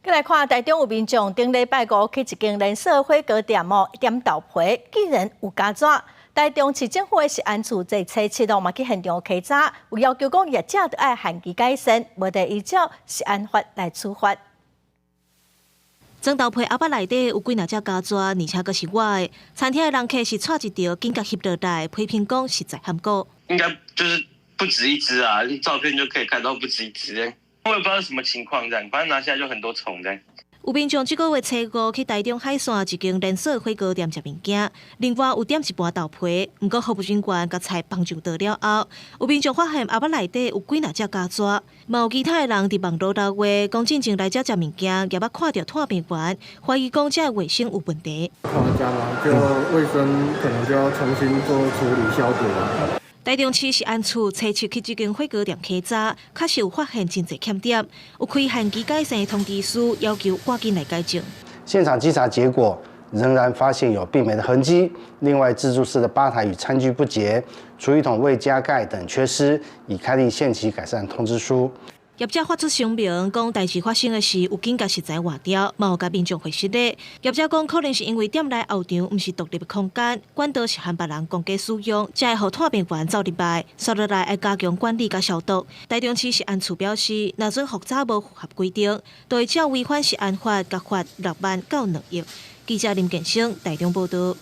閣來看台中有民眾頂禮拜五去一間連鎖火鍋店哦，點豆皮，竟然有虼蛇。台中市政府的食安處這初七哦，嘛去現場稽查，有要求講業者著愛限期改善，無得依照食安法來處罰。裝豆皮盒仔內底有幾若隻虼蛇，而且閣是活的。餐廳的人客是掣一條，緊共翕落來，批評講實在譀古。應該就是不止一隻啊，照片就可以看到不止一隻。我也不知道什麼情況，這樣，反正拿下來就很多蟲這樣。有民眾這個月初五去台中海線一間連鎖火鍋店食物件，另外有點一盤豆皮，毋過服務人員共菜放上桌了後，有民眾發現盒仔內底有幾若隻虼蛇，嘛有其他的人佇網路留話，講進前來遮食物件，也捌看著炭病源，懷疑講遮衛生有問題。同一家嘛，就衛生可能就要重新做處理消毒。台中市食安處初七去這間火鍋店稽查，確實有發現真濟欠點，有開限期改善的通知書，要求趕緊來改正。現場稽查結果仍然發現有病媒的痕跡，另外自助式的吧台與餐具不潔、廚餘桶未加蓋等缺失，已開立限期改善通知書。業者發出聲明，講代誌發生的時有緊共食材換掉，嘛有共民眾回釋咧。業者講，可能是因為店內後場毋是獨立的空間，管道是和別人共家使用，才會予炭病源走入來。紲落來愛加強管理佮消毒。台中市食安處表示，若準復查無符合規定，就會照違反食安法，共罰6萬到2億。記者林建生台中報道。